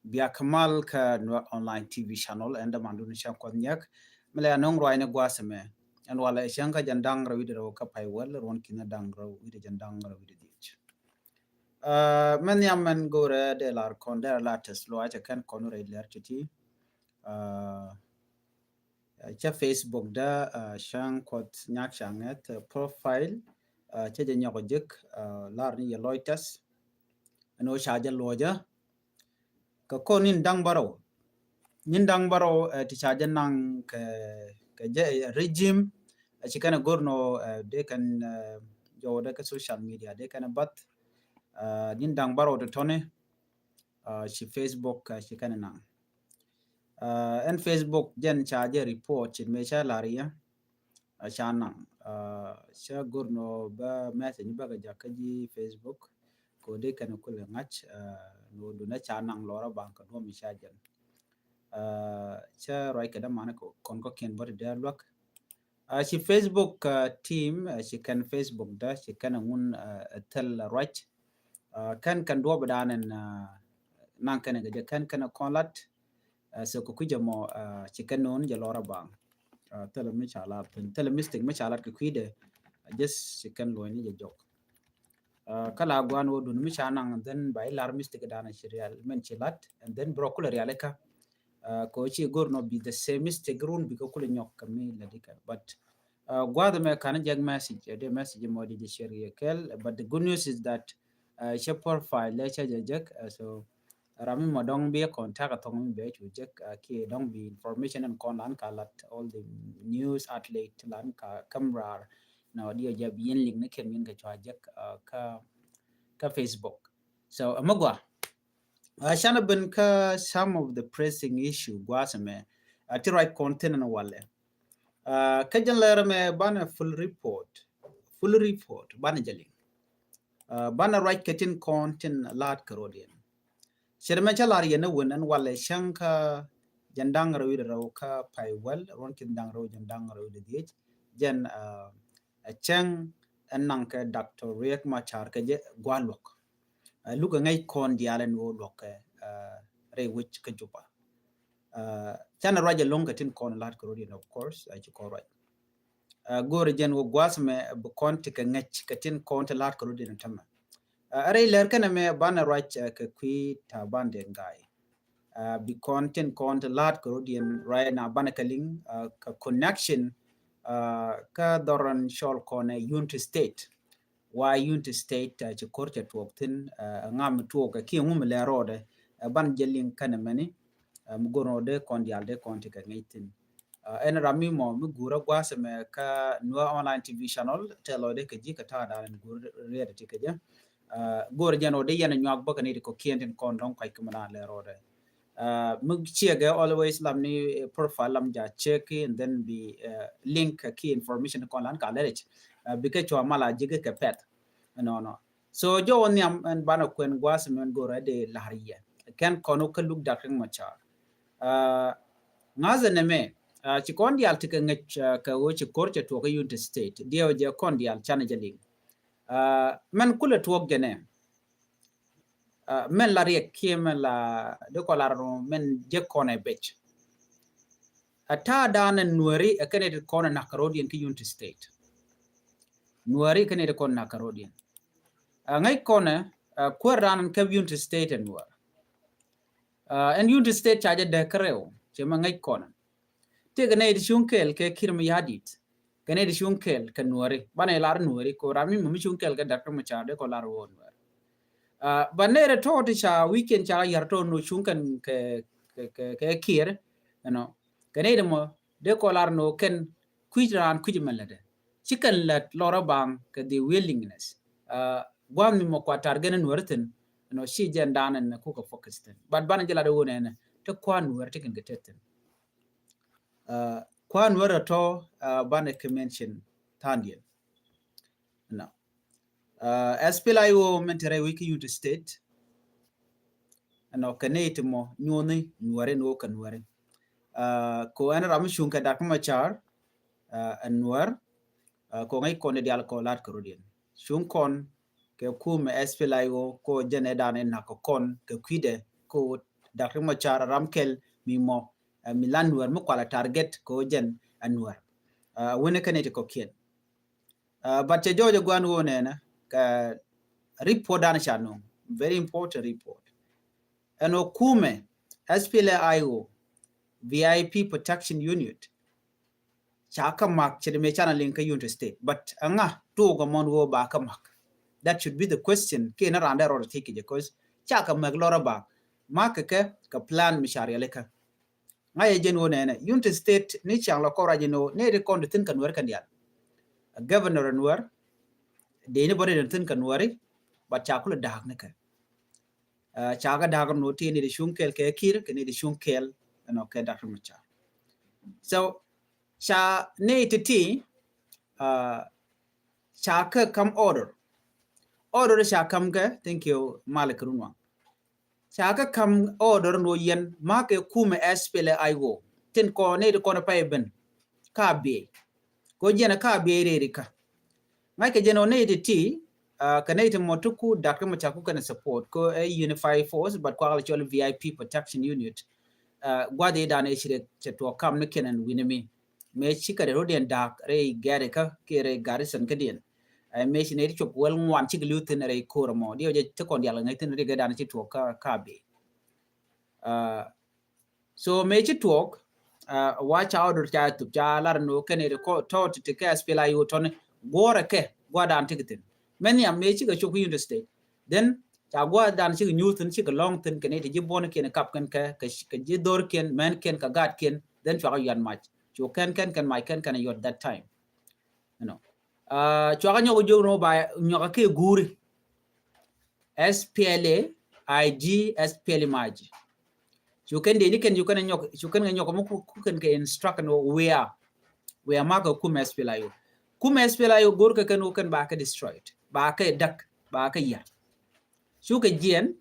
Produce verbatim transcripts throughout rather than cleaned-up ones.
Bia kɛ mal kä Nuer Online T V channel, ɛn dämandu ni cäŋ Kuɔth Nyak. Mi lɛ anɔŋ ruacni gua̱a̱th ɛmɛ. Ɛn walɛ cäŋ kä jɛn da̱ŋ rɛw wi̱cdɛ rɛw kä pay wäl, ruɔ̱n ki̱n da̱ŋ rɛw wi̱cdɛ jɛn da̱ŋ rɛw wi̱cdɛ dhieec. Aa, mɛn nhiam mɛn go̱rɛ dee lar kɔn, dee lar tɛth luac ɛ kɛn kɔn rɛy lɛr ti̱ti̱. Aa, cä Facebook dä, aa, cäŋ Kuɔth Nyak Cäŋ Ŋɛth, aa, profile, aa, cä jɛ nyɔk jek, aa, lar ni yɛ lɔc tɛth. Ɛn ɣöö ca jɛ luɔcä. Kɛ kɔn ni̱n da̱ŋ bärɔw. Ni̱n da̱ŋ bärɔw, ɛ, ti ca jɛ naŋ kɛ, kɛ jɛ, ɛ, regime, ɛ, ci kɛn ɛ go̱r nɔ, ɛ, dee kɛn, ɛ, jɔwdɛ kɛ social media, dee kɛn ɛ bath, ɛ, ni̱n da̱ŋ bärɔw ti tɔni, ɛ, ci Facebook, ɛ, ci kɛn ɛ naŋ. Ɛ, ɛn Facebook jɛn ca jɛ report ci mëë ca lar yɛ. A ca naŋ, aa, cä go̱r nɔ bä message ni bä kɛ jak kä ji̱ Facebook. Kɛ ɣöö dee kɛn kulɛ ŋa̱c, aa, nɔ dunä ca naŋ lɔrä baŋ kɛ duɔ̱m ca jɛn. Aa, cä ruac kɛ dämanɛ kɛ kɔn kɔ̱kiɛn bä ti dee luäk. Aa, ci Facebook, aa, team, aa, ci kɛn Facebook dä, ci kɛn ŋun, aa, thil ruac. Aa, kɛn kɛn duɔ̱p dan ɛn, aa, naŋ kɛn kɛ jɛ kɛn kɛn kɔn lat. Aa, so kɛ kui̱ jɛ mɔ, aa, ci kɛn nööŋ jɛ lɔrä baŋ. Aa, thilɛ mi ca lat, thilɛ mistake mi ca lat kɛ kui̱dɛ. Aa, just ci kɛn luɔ̱ny ni jɛ jɔk. Aa, kä la guan wä dun mi ca naŋ, and then ba ilar mistake dan ci real, mɛn ci lat, and then bro kulɛ real ika. Aa, kɛ ɣöö ci go̱r nɔ bi the same mistake run bikɛ kulɛ nyɔk kɛ mi lat ika. But, aa, gua̱th mɛ kan jek message, ɛ dee message mɔ di jɛ share yɛ kɛl, but the good news is that, aa, cɛ profile lɛ cɛ jɛ jek, aa, so ram mi mɔ dɔŋ bi contact a thɔŋ mi bɛ cu jek, aa, kiɛ dɔŋ bi information in kɔn lan ka lat all the news outlet lan ka camera nɔ diɛ jɛ bi yin link ni kɛn min kɛ cua jek, aa, ka, ka Facebook. So, aa, mi gua. Aa, canɛ ben kä some of the pressing issue gua̱a̱th mɛ, aa, ti ruac kɔn thin ni walɛ. Aa, kä jɛn lɛr mɛ banɛ full report, full report, banɛ jɛ liŋ. Aa, banɛ ruac kɛ tin kɔn tin la̱a̱t kɛ rɔ̱diɛn. Cɛ mɛ cä lar yɛn ɛ wen ɛn walɛ cäŋ kä jɛn da̱ŋ rɛw wi̱cdɛ rɛw kä pay wäl, ruɔ̱n ki̱n da̱ŋ rɛw jɛn da̱ŋ rɛw wi̱cdɛ dhieec, jɛn, aa, ɛ cäŋ ɛn naŋ kɛ Doctor Riek Machar kɛ jɛ gua̱a̱ luɔk. Aa, lukɛ ŋäc kɔn diaal ɛn ɣöö luɔk kɛ, aa, rɛy wec kä Juba. Aa, canɛ ruac ɛlɔ̱ŋ kɛ tin kɔn la̱a̱t kɛ rɔ̱diɛn, of course, aa, ci kɔn ruac. Aa, go̱o̱rɛ jɛn wä gua̱a̱th mɛ bi kɔn ti kɛ ŋäc kɛ tin kɔn ti la̱a̱t kɛ rɔ̱diɛn tämɛ. Aa, rɛy lɛr kɛnɛ mɛ banɛ ruac, aa, kɛ kui̱ Taban Deng Gai. Aa, bi kɔn tin kɔn ti la̱a̱t kɛ rɔ̱diɛn ruac na banɛ kɛ liŋ, aa, kɛ connection, aa, kä dhɔrɔn cɔl kɔnɛ Unity State. Wa Unity State, aa, ci ko̱r cɛ tuɔɔk thi̱n, aa, ŋa mi tuɔɔk kɛ kiɛ ŋu mi lɛ rɔɔdɛ, aa, banɛ jɛ liŋ kɛnɛ mɛni, aa, mi go̱r nɔ dee kɔn diaal dee kɔn ti kɛ ŋäc thi̱n. Aa, ɛn ram mi mɔ mi guurä gua̱a̱th mɛ kä Nuer Online T V channel, tɛth lɔcdɛ kɛ ji̱ kɛ ta̱a̱ da̱a̱n ɛn guur riɛt ti kɛ jɛ. Aa, go̱o̱rɛ jɛn ɔ dee yɛn nyuak bä kɛ ni ti kɔ̱kiɛn tin kɔn dɔ̱ŋ kɔc kɛ mi da̱a̱n lɛ rɔɔdɛ. Aa, mi ciɛ gɛ always lam ni, eh, profile lam ja check and then bi, eh, link kɛ information kɔn lan ka lɛ rɛc. Aa, bikɛ cua mal a ji̱ kɛ pɛth. Nɔnɔ. So jɔwä nhiam ɛn banɛ kuɛn gua̱a̱th mɛn go̱o̱rɛ dee la̱r yɛ. Kɛn kɔn wä kä luk Doctor Riek Machar. Aa, ŋa̱thɛ nɛmɛ, aa, ci kɔn diaal ti kɛ ŋäc, aa, kɛ ɣöö ci ko̱r cɛ tuɔɔk kä Unity State. Diɛw jɛ kɔn diaal canɛ jɛ liŋ. Aa, mɛn kulɛ tuɔɔk jɛ nɛ. Aa, mɛn la Riek kiɛ mɛn la dee kɔ la rɔ mɛn jɛ kɔn ɛ bec. Aa, ta̱a̱ da̱a̱n ɛ Nuɛri ɛ kɛnɛ ti kɔn ɛ nak kɛ rɔ̱diɛn kä Unity State. Nuɛri kɛnɛ ti kɔn nak kɛ rɔ̱diɛn. Aa, ŋäc kɔn ɛ, aa, kuäär da̱a̱n kä Unity State ɛ Nuɛr. Aa, ɛn Unity State ca jɛ däk kä rɛw, cɛ mɛ ŋäc kɔn ɛ. Tëëkɛ nɛy ti cuŋ kɛɛl kɛ Kiir Mayardit. Kɛ nɛy ti cuŋ kɛɛl kɛ Nuɛri. Banɛ lar Nuɛri, kɛ ram mi mɔ mi cuŋ kɛɛl kɛ Doctor Machar, dee kɔ lar wä Nuɛr. Aa, ba nɛy rɛ tɔ̱ ti ca weekend ca yar tɔ̱ nɔ cuŋ kɛn kɛ, kɛ, kɛ, kɛ Kiir, you know. Kɛ nɛy ti mɔ, dee kɔ lar nɔ kɛn kui̱c raan kui̱c mɛ lätdɛ. Ci kɛn lät lɔrä baŋ kɛ the willingness. Aa, gua̱a̱th mi mɔ kua tar gɛn Nuɛri thi̱n, you know, ci jɛn da̱a̱n ɛn kukɛ focus thi̱n. But banɛ jɛ lat wä nɛnɛ, te kua̱r Nuɛri te kɛn kɛ tet thi̱n. Aa, kua̱r Nuɛri tɔ̱, aa, banɛ kɛ mention tha̱a̱ŋdiɛn. Nɔ. Aa, S P L A I O mɛn te rɛy wec kä Unity State. Nɔ, kɛ nɛy ti mɔ nyuɔ̱ni Nuɛri, ni wä kɛ Nuɛri. Aa, kɛ ɛn ram mi cuŋ kɛ Doctor Machar, aa, ɛn Nuɛr, aa, kɛ ŋäc kɔn diaal kɔ la̱a̱t kɛ rɔ̱diɛn. Cuŋ kɔn kɛ kumɛ S P L A I O kɔ jɛn ɛ da̱a̱n ɛ nak kɛ kɔn kɛ kui̱dɛ kɔ Doctor Machar ram kɛl mi mɔ, uh, mi lan Nuɛr mi kualɛ target kɛ ɣöö jɛn ɛ Nuɛr. Uh, wini kɛn iti kɔkiɛn. Uh, but cɛ jɔɔc ɛ guan ɣöö nɛnɛ kɛ report dan ca nöŋ, very important report. Ɛn ɣöö kumɛ S P L A I O V I P Protection Unit ca kä mak cɛ di mɛ canɛ liŋ kä Unity State, but ɛŋa tuuk ɛmɔn ɣöö ba kä mak? That should be the question. Kiɛ ni randɛ rɔd ti kɛ jɛ, cause ca kä mak lɔrɛ ba mak kɛ kɛ plan mi ca riɛli kä. Ŋa̱cɛ jɛn ɣöö nɛnɛ Unity State ni ciaŋ lɔ kɔn ruac jɛn ɣöö nɛy ti kɔn ti thi̱n kä Nuɛr kɛn diaal. A governor Nuɛr, dee ni bä dee ni thi̱n kä Nuɛri, but ca kulɛ da̱a̱k ni kɛ. Uh, ca kɛ da̱a̱k ni ɣöö ti ni di cuŋ kɛɛl kɛ Kiir kɛ ni di cuŋ kɛɛl, you know, kɛ Doctor Machar. So ca nɛy ti ti, uh, ca kɛ kam order. Order ca kam kɛ, thank you, Malik Runwang. Ca kä kam order ni ɣöö yɛn makɛ kumɛ S P L A I O tin kɔn ni ti kɔn pay ben ka biey. Ko jɛn ka biey rɛri ka ŋa̱c kɛ jɛn ɣöö ni ti ti, uh, kɛ ni ti mɔ ti ku Doctor Machar ku kɛn support ko ɛ unified force, but kuak la cɔl V I P Protection Unit. Uh, gua̱dhi dan ɛ ci rɛ cɛ tuɔɔk kam ni kɛn ɛn wi̱ni mi. Mëë cikɛ rɛ rodiɛn da̱a̱k rɛy gɛrikä kiɛ rɛy garrison kädiɛn. Ɛ mëë ci nɛy ti cop wäl ŋuan cikɛ li̱w thi̱n rɛy ko̱r ɛmɔ. Diɛw jɛ ti kɔn diaal kɛ ŋäc thi̱n ri gɛ dan ci tuɔɔk ka, ka bi. Uh, so mëë ci tuɔɔk, uh, wa ca order ca thup ca lar ni ɣöö kɛn ri kɔ tɔt ti kɛ S P L A I O tɔni guɔrɛ kɛ gua̱dan ti kɛ thi̱n. Mɛn nhiam mëë cikɛ cop kä Unity State. Then ca gua̱dan cikɛ nyuuth thi̱n, cikɛ lɔ̱ŋ thi̱n kɛ ni ti ji̱ buɔ̱n kiɛn kap kɛn kɛ, kɛ, kɛ ji̱ dhor kiɛn, mɛn kiɛn kɛ gaat kiɛn, then cuakɛ yuan mac. Cu kɛn kɛn kɛn mac kɛn kɛn yuɔt that time. You know. Uh, cuakɛ nyɔk jiök ni ba nyɔk kɛ guuri. S P L A I G, S P L M I G. Cu kɛn dee ni kɛn cu kɛn nyɔk, cu kɛn nyɔk mi ku, ku kɛn kɛ instruct ni wia. Wia makɛ kumɛ S P L A I O. Kumɛ S P L A I O go̱r kɛ kɛn wä kɛn ba kɛ destroyed. Ba kɛ däk, ba kɛ yar. Cu kɛ jiɛn,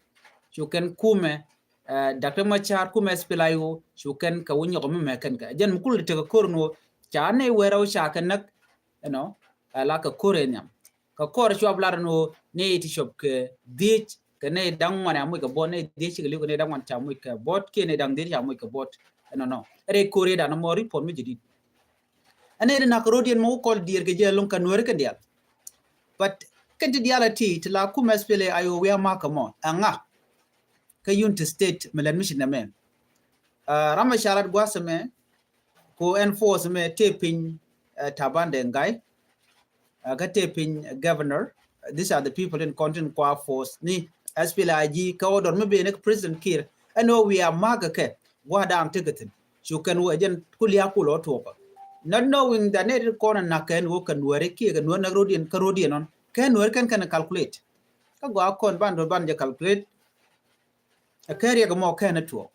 cu kɛn kumɛ, uh, Doctor Machar kumɛ S P L A I O, cu kɛn kɛ wä nyɔk mi mɛ kɛn kɛ. Jɛn mi kul tekɛ ko̱r ni wä, ca ni wɛrɛ wä ca kɛ näk, you know, ala kɛ ko̱r ɛ nhiam. Kɛ kɔr cuɔp lar ni ɣöö nɛy ti cop kɛ dhiec kɛ nɛy da̱ŋ ŋuan ca muc kɛ buɔt, nɛy dhiec cikɛ li̱w kɛ nɛy da̱ŋ ŋuan ca muc kɛ buɔt kiɛ nɛy da̱ŋ dhiec ca muc kɛ buɔt. Ɛnɔnɔ rɛy ko̱r yɛ dan mɔ report mi jɛ di̱t. Ɛn nɛy ti nak kɛ ro̱diɛn mɔ wä kɔl diɛɛr kɛ jɛ lo̱ŋ kɛ Nuɛri kɛn diaal. But kɛn ti diaal ɛ ti ti la kumɛ S P L A I O wia makɛ mɔ ɛŋa? Kä Unity State mi lɛt mi ci nɛmɛ. Uh, ram ɛ ca lat gua̱a̱th ɛmɛ ko ɛn force mɛ tëë piny, uh, Taban Deng Gai. Uh, kä tëë piny, uh, governor. Uh, these are the people in content kua force ni S P L A I G kä order mi ben ni President Kiir. Ɛn ɣöö wia makɛ kɛ gua̱dan ti kɛ thi̱n. Cu kɛn wä jɛn ku liak ku lɔ tuɔkä. Not knowing that nɛy ti kɔn nak kɛn wä kɛ Nuɛri kiɛ kɛ Nuɛri nak ro̱diɛn kä ro̱diɛn ɔn. Kɛ Nuɛri kɛn kɛn calculate. Kä gɔaa kɔn ban do̱r ban jɛ calculate. Ɛ kɛ riɛk mɔ kɛn ɛ tuɔɔk.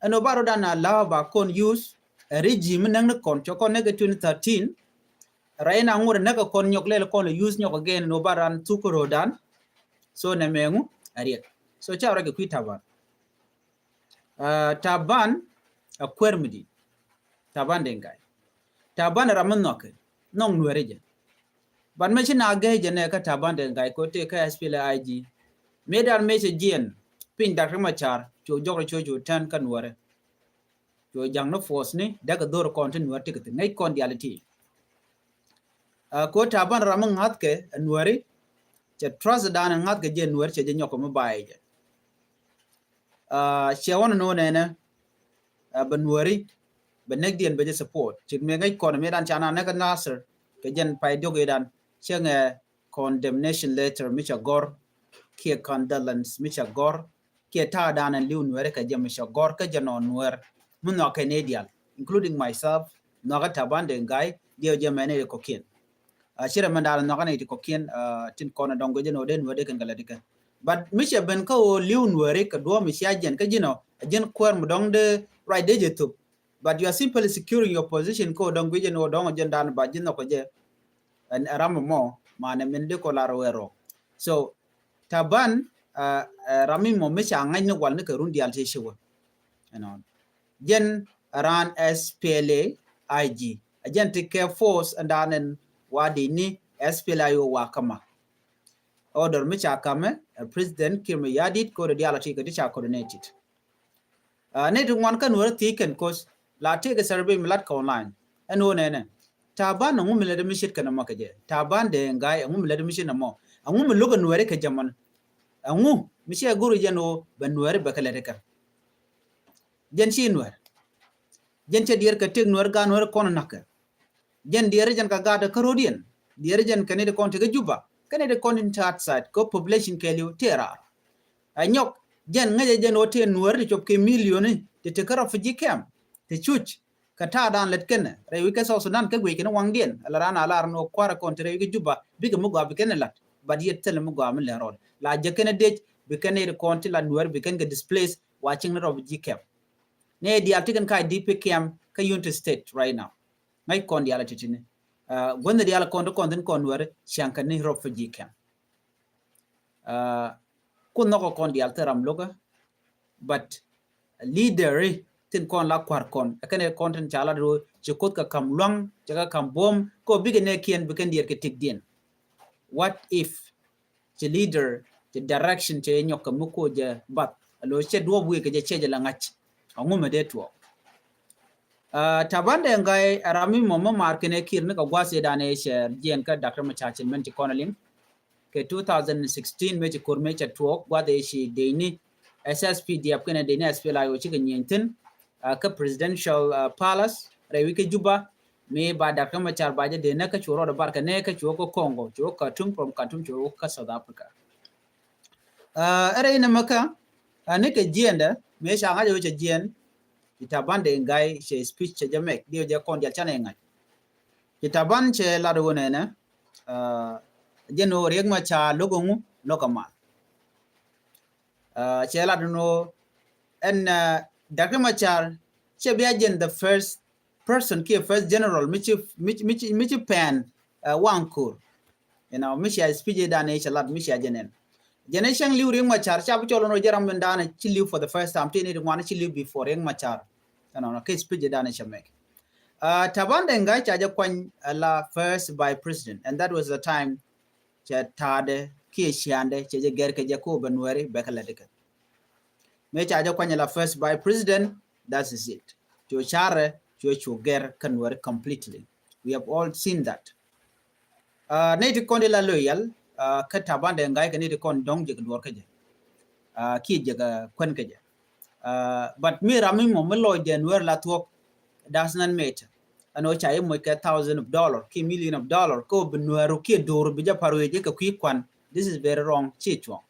Ɛn ɔ ba rɔ dan a la̱a̱ ba kɔn use ɛ regime näŋ ni kɔn cɔ kɔn näk ɛ twenty thirteen. Rɛy na ŋur ɛ näk ɛ kɔn nyɔk lɛl kɔn ɛ use nyɔk again ɛn ɔ ba ran thuk rɔ dan. So nɛ mɛŋu ɛ riɛk. So ca rɔ kɛ kui̱ Taban. Uh, Taban a kuɛr mi di. Taban Deng Gai. Taban ram mi nhɔki nhɔk Nuɛri jɛ. But mi ci na gɛy jɛ nɛ kä Taban Deng Gai ko tëë kä S P L A I G. Mi dan mi ci jiɛn piny Doctor Machar cu jɔk rɛ cu cu tɛn kä Nuɛri. Cu jaŋ ni force ni dɛk dhor kɔn ti Nuɛri ti kɛ thi ŋäc kɔn diali ti. Uh, ko Taban ram mi ŋa̱th kɛ Nuɛri cɛ trust dan ŋa̱th kɛ jɛ Nuɛri cɛ jɛ nyɔk mi bay jɛ. Uh, cɛ wä ni nɔ nɛnɛ, uh, bɛ Nuɛri bɛ näk diɛn bɛ jɛ support. Cik mi ŋäc kɔn mi dan ca na näk Nasir kɛ jɛn pay diɔk idan cɛ ŋɛ condemnation letter mi ca gɔr kiɛ condolence mi ca gɔr kiɛ ta̱a̱ dan ɛn li̱w Nuɛri kɛ jɛ mi ca gɔr kä jɛ nɔ Nuɛr mi nhɔk kɛ ni dial, including myself, nhɔk kä Taban Deng Gai, diɛw jɛ mɛni ri kɔkiɛn. Uh, cirɛ mɛn daal nhɔk ni ti kɔkiɛn, uh, tin kɔn dɔŋ guic ni wä den wä de kɛn kɛ lɛ di kɛ. But mi cɛ ben kä wä li̱w Nuɛri kɛ duɔ̱ɔ̱m mi cia jɛn kä ji̱n ɔ, a ji̱n kuɛɛr mi dɔŋ de ruac de jɛ thop. But you are simply securing your position kä wä dɔŋ guic ni wä dɔŋ jɛn dan ba ji̱n nhɔk kɛ jɛ. Ɛn ram mɔ ma nɛ min di kɔ lar wɛ rɔ. So Taban, uh, uh, ram mi mɔ mi ca ŋa̱c ni wal ni kɛ run dial ti ci wä. You know, jɛn ran S P L A I G. A jɛn ti kɛ force and dan ɛn wa di ni S P L A I O wa kama. Order mi ca kamɛ, uh, President Kiir Mayardit ko de dial ti kɛ di ca coordinated. Nɛy ti ŋuan kä Nuɛri thiec kɛn, cause la tëëkɛ survey mi lat kɛ online. Ɛn ɣöö nɛnɛ, Taban ɛŋu mi lät mi ce̱tkɛ nɔmɔ kɛ jɛ? Taban Deng Gai ɛŋu mi lät mi ce̱t nɔmɔ? Ɛŋu mi lo̱k ɛ Nuɛri kɛ jɛ mɔni? Ɛŋu mi cɛ go̱r jɛn ɣöö bɛ Nuɛri bɛ kɛ lät kɛ? Jɛn ci Nuɛr. Jɛn cɛ diɛɛr kɛ tëk Nuɛr, gaat Nuɛr kɔn na̱kɛ. Jɛn diɛɛr jɛn kɛ gaat kä ro̱diɛn. Diɛɛr jɛn kɛ nɛy ti kɔn ti kä Juba, kɛ nɛy ti kɔn ti outside, kɛ population kɛɛliw tëë raar. Ɛ nyɔk, jɛn ŋäcɛ jɛn ɣöö tëë Nuɛr ti cop kɛ million ti te kä refugee camp ti cuc. Kɛ ta̱a̱ dan lät kɛn rɛy wi̱c kä South Sudan kä guic kɛn waŋdiɛn, ala raan a lar ni ɣöö kua̱r kɔn ti rɛy wi̱c kä Juba bikɛ mi gɔaa bi kɛn lat, but yet thilɛ mi gɔaa mi lɛ rɔɔd. La jɛ kɛn dec bi kɛn nɛy ti kɔn ti la Nuɛr bi kɛn kɛ displace wa cieŋ ni refugee camp. Nɛy diaal ti kɛn ka D P camp kä Unity State right now. Ŋäc kɔn diaal a titini. Guänh diaal kɔn ti kɔn thin kɔn Nuɛri ciaŋ kɛ ni refugee camp. Kun nhɔkɔ kɔn diaal thil ram lokä, but leader tin kɔn la kua̱r kɔn, ɛ kɛn ɛ kɔn tin ca lat ro ci Kuoth kɛ ka̱m lua̱ŋ, ci kɛ ka̱m buɔ̱m, kɛ ɣöö bikɛ nɛɛkiɛn bi kɛn diɛɛr kɛ tëkdiɛn. What if ci leader, ci direction, ci nyɔk kɛ mi ko jɛ bath, alo cɛ duɔp wek kɛ jɛ cɛ jɛ la ŋa̱c. Aŋu mɛ dee tuɔɔk. Taban Deng Gai ɛ ram mi mɔ mi maar kɛnɛ Kiir ni kɛ gua̱a̱th ëë dan ëë cɛ jiɛn kä Doctor Machar ci mɛn ci kɔn a liŋ. Kɛ two thousand sixteen mëë ci ko̱r mëë cɛ tuɔɔk gua̱a̱th ëë ci dee ni S S P D F kɛnɛ dee ni S P L I O cikɛ nyieny thi̱n kä presidential palace rɛy wi̱c kä Juba. Mi ba Doctor Machar ba jɛ dee nä kä cuɔ rɔɔdɛ bar kɛ nɛ kä cuɔ kä Congo, cuɔ Khartoum, from Khartoum cuɔ kä South Africa. Ɛ rɛy ni mäkä ni kɛ jiɛndɛ mëë ca ŋa̱c ɛ wecɛ jiɛn. Ci Taban Deng Gai cɛ speech cɛ jɛ mɛk diɛ jɛ kɔn dial canɛ ŋa̱c. Ci Taban cɛ lat wä nɛnɛ jɛn ɣöö Riek Machar lo̱k ŋu, lo̱k a mal. Cɛ lat ni ɣöö ɛn Doctor Machar cɛ bia jɛn the first person kiɛ first general mi ci, mi ci, mi ci pɛn waŋ ko̱r. You know, mi cia speech dan i̱ cɛ lat mi cia jɛn ɛn. Jɛn ɛ cäŋ li̱w Riek Machar ca bi cɔl ni ɣöö jɛ ram min dan ci li̱w for the first time, ti ni ti ŋuan ci li̱w before Riek Machar. You know, kɛ speech dan i̱ cɛ mɛk. Taban Deng Gai ca jɛ kuany la first vice president, and that was the time cɛ ta̱a̱dɛ kiɛ cia̱a̱ndɛ cɛ jɛ gɛr kɛ jɛ ko bɛ Nuɛri bɛ kɛ lät kɛ. Mëë ca jɛ kuany la first vice president, that is it. Cuɔ carɛ, cuɔ cuɔ gɛr kä Nuɛri completely. We have all seen that. Nɛy ti kɔn di la loyal kä Taban Deng Gai kɛ nɛy ti kɔn dɔ̱ŋ jɛ kɛ duɔr kä jɛ kiɛ jɛ kɛ kuɛn kä jɛ. But mi ram mi mɔ mi lɔcdɛ Nuɛri la thuɔ̱k, does not matter. Ɛn ɣöö ca i̱ moc kɛ thousand of dollar kiɛ million of dollar kä bi Nuɛru kiɛ do̱ru bi jɛ pa̱r wee jɛ kɛ kui̱ kuan. This is very wrong. Ci cuɔ̱ŋ.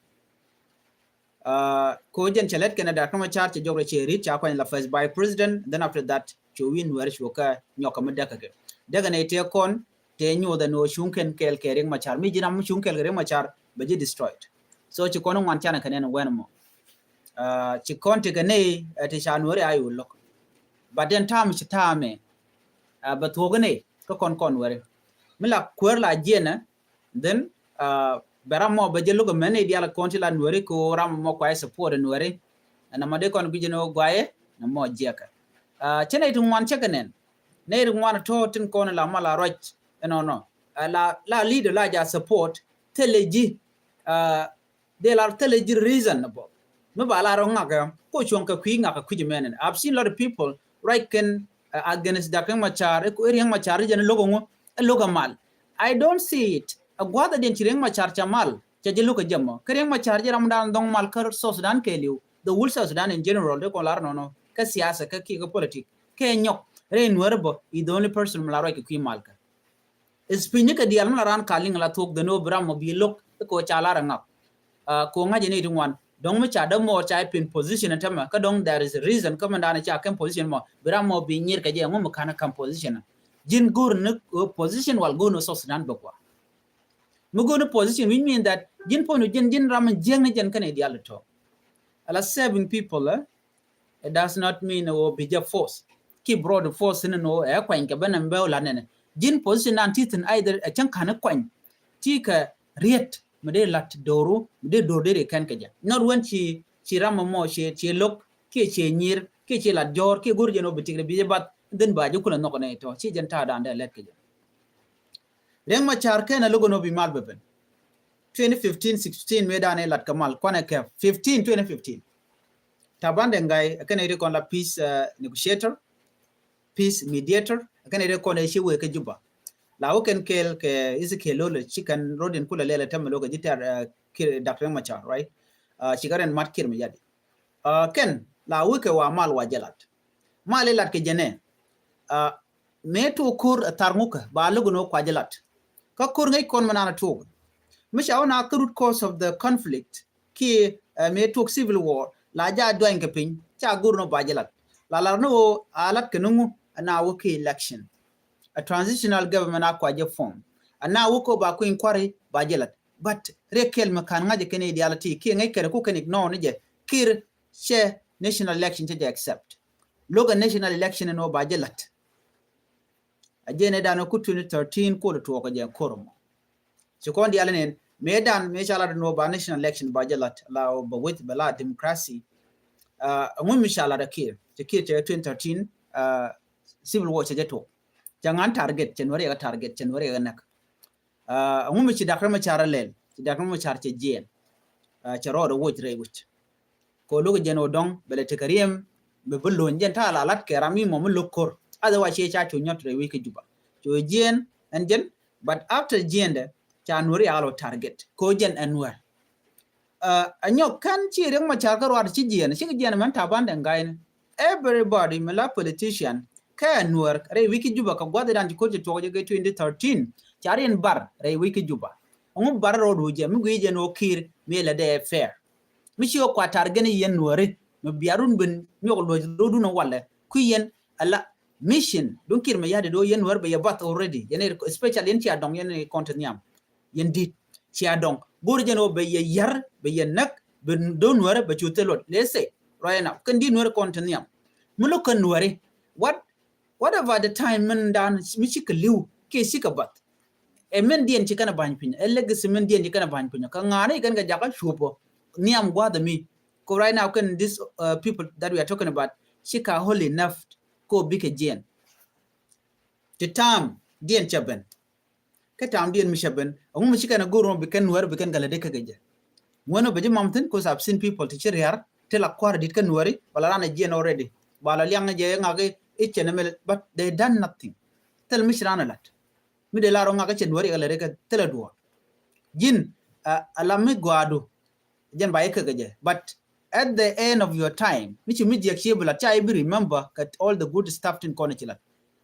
Ko jɛn cɛ lɛt kɛn a Doctor Machar cɛ jɔk rɛ cɛ rit ca kuany la first vice president, then after that cɛ wi̱i̱ Nuɛri cuɔ kɛ nyɔk kɛ mi däk kɛ kɛ däk kɛ nɛy tëë kɔn tëë nyoth ɛn ɣöö cuŋ kɛn kɛɛl kɛ Riek Machar. Mi ji̱ ram mi cuŋ kɛɛl kɛ Riek Machar bɛ ji̱ destroyed. So ci kɔn ŋuan canɛ kɛ nɛn wɛn mɔ. Ci kɔn ti kɛ nɛy ti ca Nuɛri a yo̱o̱ lo̱k. But then ta̱a̱m ci ta̱a̱mɛ bɛ thuɔ̱k nɛy kä kɔn kɔn Nuɛri. Mi la kuäär la jiɛnɛ, then bɛ ram mɔ bɛ jɛ lo̱k ɛmɛn i̱ diaal kɔn ti la Nuɛri ko ram mɔ kuay support Nuɛri. Ɛn ɛmɔ dee kɔn guic ɛn ɣöö guayɛ nɛ mɔ jiɛkɛ. Cɛ nɛy ti ŋuan cɛ kɛ nɛn. Nɛy ti ŋuan tɔ̱ tin kɔn la mal a ruac ɛnɔnɔ. La, la leader la ja support thilɛ ji̱. Dee lar thilɛ ji̱ reason bɔ mi ba lar ŋak ɛ ko cuɔ̱ŋ kɛ kui̱ ŋak kɛ kui̱ mɛn. I've seen lot of people ruac kɛn against Doctor Riek Machar. Riek Machar jɛn lo̱k ŋu ɛ lo̱k ɛ mal. I don't see it. A gua̱th a diɛn ci Riek Machar ca mal ca jɛ lo̱k ɛ jɛ mɔ. Kä Riek Machar jɛ ram dan dhɔŋ mal kä South Sudan kɛɛliw, the whole South Sudan in general, dee kɔn lar nɔnɔ kä siasa kä kiɛ kä politik. Kɛ nyɔk rɛy Nuɛri bɔ is the only person mi la ruac kɛ kui̱ mal kä. Is pi̱ny ni kɛ diaal mi la raan ka liŋ la thuɔ̱k dhɛn ɣöö bi ram mɔ bi lo̱k i̱ kɛ ɣöö ca lar ɛ ŋak. Kɛ ɣöö ŋa̱c ni ti ŋuan dɔ̱ŋ mi ca dämɔɔr ca i̱ pin position ɛ tämɛ kä dɔ̱ŋ there is a reason kä mi da̱a̱n ca kɛm position mɔ bi ram mɔ bi nyir kɛ jɛ ŋu mi ka̱n ɛ ka̱m position. Ji̱n go̱r ni ɣöö position wal go̱r ni South Sudan bɛ gua. Mi go̱r ni position which mean that ji̱n puɔ̱ny ji̱n ji̱n ram mi jiäk ni jɛn kɛn i̱ diaal tɔ̱. Ala serving people, eh? It does not mean ɣöö bi jɛ force. Ki broad force ni ni ɣöö ɛ kuany kɛ ben ɛn bɛ ɣöö lat nɛnɛ. Ji̱n position nan ti thi̱n either ɛ cäŋ ka̱n kuany ti kɛ riet mi dee lat do̱ru mi dee do̱r dee ri kɛn kɛ jɛ. Not when ci, ci ram mɔ ci, ci lo̱k kiɛ ci nyir kiɛ ci lat jɔ̱ɔ̱r kiɛ go̱r jɛn ɣöö bi tik ri bi jɛ bath, then ba jɛ kulɛ nhɔk nɛ tɔ̱ ci jɛn ta̱a̱ dan dee lɛt kɛ jɛ. Riek Machar kɛn a lo̱k ɛn ɣöö bi mal bɛ ben. Twenty fifteen sixteen mëë dan ɛ lat kɛ mal kuanɛ kɛ fifteen, twenty fifteen. Taban Deng Gai, kɛn ɛ ri kɔn la peace, uh, negotiator, peace mediator, kɛn ɛ ri kɔn ɛ ci wee kɛ Juba. La wä kɛn kɛɛl kɛ Ezekiel Lol, ci kɛn rot in kulɛ lɛl ɛ tämɛ lo̱k ɛ ji̱ tɛr, uh, Kiir, Doctor Machar, right? Uh, ci kɛ rɛn mat Kiir Mayardit. Uh, kɛn la wä kɛ wa mal wa jɛ lat. Mal ilat kɛ jɛ nɛ. Uh, mëë tuɔk ko̱r ɛ thar ŋukɛ ba lo̱k in wä kua jɛ lat. Kä ko̱r ŋäc kɔn mɛ naan a tuɔk. Mi ca wä na kä root cause of the conflict kiɛ, uh, mëë tuɔk civil war, la ja duany kɛ piny, ca go̱r ni ba jɛ lat. La lar ni wä a lat kɛ ni ŋu, a na wä kɛ election. A transitional government a kua jɛ form. A na wä kɛ ba ku inquiry ba jɛ lat. But riɛk kɛl mɛ kan ŋa̱c kɛn ideality kiɛ ŋäc kɛn ku kɛn ignore ni jɛ, Kiir cɛ national election cɛ jɛ accept. Lo̱k a national election ni wä ba jɛ lat. A jɛ ni dan ku twenty thirteen kol tuɔk a jɛ ko̱r mɔ. Ci kɔn dial ni mëë dan mëë ca lat ni wä ba national election ba jɛ lat, la wä ba weth ba la democracy. Uh, ŋun mi ca lat a Kiir, ci Kiir cɛ twenty thirteen, uh, civil war cɛ jɛ tuɔk. Cɛ ŋan target, cɛ Nuɛri yɛ target, cɛ Nuɛri yɛ näk. Uh, ŋun mi ci Doctor Machar a lɛl, ci Doctor Machar cɛ jiɛn. Uh, cɛ rɔɔd a woc rɛy wi̱c. Kɛ lo̱k jɛn wä dɔŋ bɛ lɛ tekɛ riɛm bɛ bi lo̱ny jɛn ta̱a̱ la lat kɛ ram mi mɔ mi lo̱k ko̱r. Otherwise ciɛ ca cu nyɔt rɛy wi̱c kä Juba. Cu jiɛn ɛn jɛn, but after jiɛn dɛ ca Nuɛri a lɔ target. Kɛ jɛn ɛn Nuɛr. Uh, a nyɔk kɛn ci Riek Machar kä ruat ci jiɛn, ci jiɛn mɛn Taban Deng Gai ni. Everybody mi la politician kɛ Nuɛr rɛy wi̱c kä Juba kɛ gua̱th dan ci ko̱r ci tuɔk jɛ kɛ twenty thirteen. Ca riɛn bar rɛy wi̱c kä Juba. Ŋu bar rɔɔd wä jɛ mi gui jɛn wä Kiir mi lɛ dee fair. Mi ci wä kua target ni yɛn Nuɛri mi bia run ben nyɔk luɔc rɔɔdun walɛ ku yɛn ala mission dun Kiir Mayardit do yɛn Nuɛri bɛ yɛ bath already. Yɛn especially yɛn cia dɔŋ yɛn kɔn ti nhiam. Yɛn dit cia dɔŋ go̱r jɛn wä bɛ yɛ yar bɛ yɛ näk bɛ do Nuɛri bɛ cu thil luɔt. Let's say right now kɛn dit Nuɛri kɔn ti nhiam. Mi lo̱k kɛn Nuɛri, what, what about the time min dan mi cikɛ li̱w kiɛ cikɛ bath? Ɛ min diɛn ci kɛn a ba̱ny piny, ɛ legacy min diɛn ci kɛn a ba̱ny piny. Kä ŋa̱ni kɛn kɛ jakä cuɔpɔ nhiam gua̱th mi. Ko right now kɛn this, uh, people that we are talking about, ci ka old enough ko bikɛ jiɛn. Ti tam diɛn cɛ ben. Kä tam diɛn mi cɛ ben, ɛŋu mi ci kɛn a go̱r mɔ bi kɛn Nuɛr bi kɛn kɛ lɛ dee kä kɛ jɛ. Ŋuɛn ɔ bɛ ji̱ mam thin, 'cause I've seen people ti ci riar ti la kua̱r dit kä Nuɛri, ba la ran a jiɛn already. Ba la liaŋ jɛ ŋak i̱ cɛn ɛmɛl, but they done nothing. Thil mi ci ran a lat. Mi dee la rɔ ŋak i̱ cɛ Nuɛri kɛ lɛ dee kä thil a duɔɔr. Ji̱n, uh, a la mi gɔaadu. Jɛn ba yɛ käk kɛ jɛ. But at the end of your time, mi ci mi jiɛk ci bi lat, ca yɛ bi remember kɛ all the good stuff tin kɔn ci lat.